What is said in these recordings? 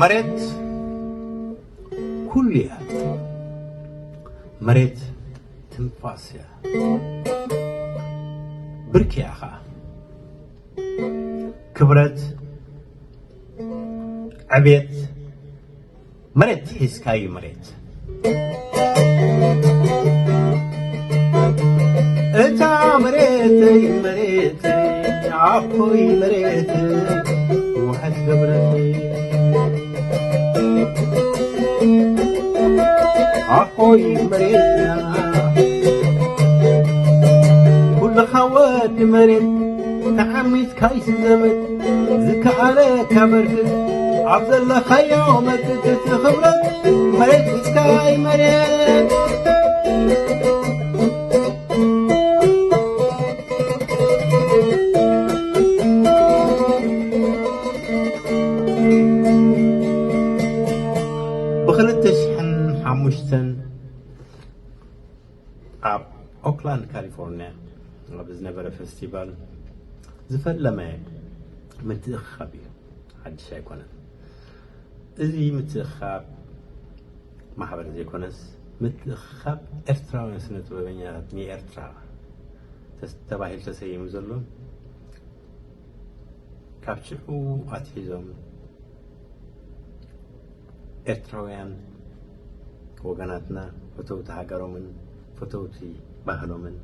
መሬት ኩሉ እያ። መሬት ትንፋስ እያ። ብርኪ እያ ኸዓ። ክብረት፣ ዕቤት፣ መሬት ሒዝካዩ መሬት። እታ መሬተይ መሬተይ ኣኮይ መሬት ውሓት ገብረተይ ኣኮይ መሬትና ኩልኻ ወዲ መሬት ተዓሚት ካይሲ ዘመድ ዝከኣለካ በርክት ኣብ ዘለኻዮ መክት እቲ ክብረት መሬት እስካይ መሬት ብክልተ ሽሕን ሓሙሽተን ኣብ ኦክላንድ ካሊፎርኒያ ኣብ ዝነበረ ፈስቲቫል ዝፈለመ ምትእኽኻብ እዩ። ሓድሽ ኣይኮነን። እዚ ምትእኽኻብ ማሕበር ዘይኮነስ ምትእኽኻብ ኤርትራውያን ስነ ጥበበኛታት ንኤርትራ ተባሂሉ ተሰይሙ ዘሎ ካብ ሽዑ ኣትሒዞም ኤርትራውያን ወገናትና ፈተውቲ ሃገሮምን ፈተውቲ ባህሎምን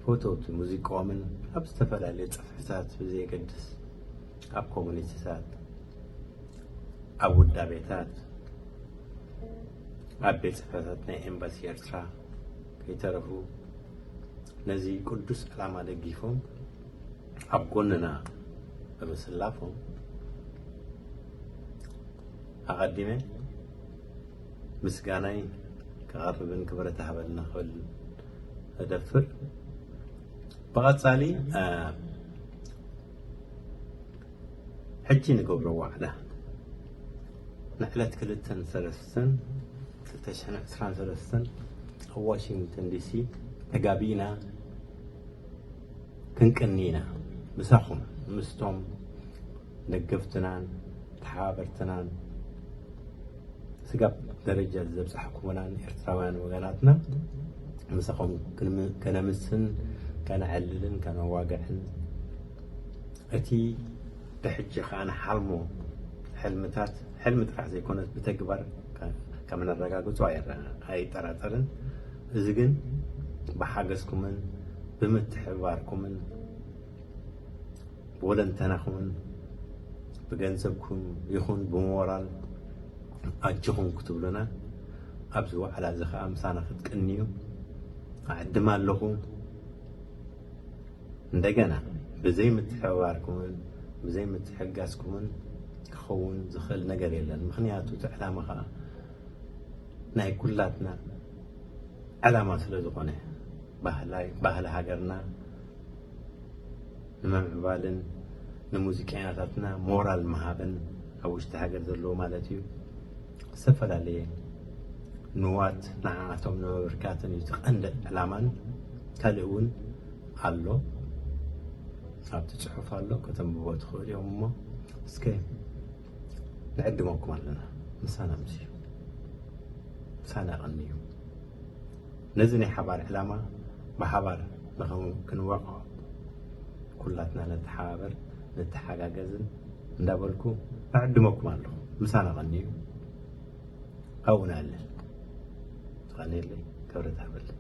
ፈተውቲ ሙዚቃኦምን ኣብ ዝተፈላለዩ ጽፍሕታት ብዘየገድስ ኣብ ኮሙኒቲታት ኣብ ውዳቤታት ኣብ ቤት ጽሕፈታት ናይ ኤምባሲ ኤርትራ ከይተረፉ ነዚ ቅዱስ ዕላማ ደጊፎም ኣብ ጎንና ብምስላፎም ኣቐዲመ ምስጋናይ ከቐርብን ክብረት ሃበልና ክብል እደፍር። ብቐጻሊ ሕጂ ንገብሮ ዋዕላ ንዕለት ክልተን ሰለስተን ክልተ ሽሕን ዕስራን ሰለስተን ኣብ ዋሽንግተን ዲሲ ተጋቢእና ክንቅኒ ኢና። ምሳኹም ምስቶም ደገፍትናን ተሓባበርትናን ስጋብ ደረጃ ዘብጻሕኩምናን ኤርትራውያን ወገናትና ምሳኹም ከነምስን ከነዕልልን ከነዋግዕን እቲ ብሕጂ ከኣ ንሓልሞ ሕልምታት ሕልሚ ጥራሕ ዘይኮነስ ብተግባር ከም ነረጋግጾ ኣይጠራጠርን። እዚ ግን ብሓገዝኩምን ብምትሕብባርኩምን ብወለንተናኹምን ብገንዘብኩም ይኹን ብሞራል ኣጆኹም ክትብሉና ኣብዚ ዋዕላ እዚ ከኣ ምሳና ክትቅንዩ ኣዕድም ኣለኹ። እንደገና ብዘይ ምትሕብባርኩምን ብዘይ ምትሕጋዝኩምን ክኸውን ዝኽእል ነገር የለን። ምኽንያቱ እቲ ዕላማ ከኣ ናይ ኩላትና ዕላማ ስለ ዝኾነ ባህሊ ሃገርና ንምምዕባልን ንሙዚቀኛታትና ሞራል ምሃብን ኣብ ውሽጢ ሃገር ዘለዉ ማለት እዩ ዝተፈላለየ ንዋት ንዓኣቶም ንምብርካትን እዩ እቲ ቀንዲ ዕላማን ካልእ እውን ኣሎ ኣብቲ ፅሑፍ ኣሎ ከተንብቦ ትኽእሉ እዮም እሞ እስከ ንዕድመኩም ኣለና ምሳና ምስዩ ምሳና ቀንዩ ነዚ ናይ ሓባር ዕላማ ብሓባር ክንወቕዖ ኩላትና ነተሓባበር ነተሓጋገዝን እንዳበልኩ ኣዕድመኩም ኣለኹ ምሳና ቀንዩ ኣብኡ ንኣለ ተቐንየለይ ክብረት ሃበለይ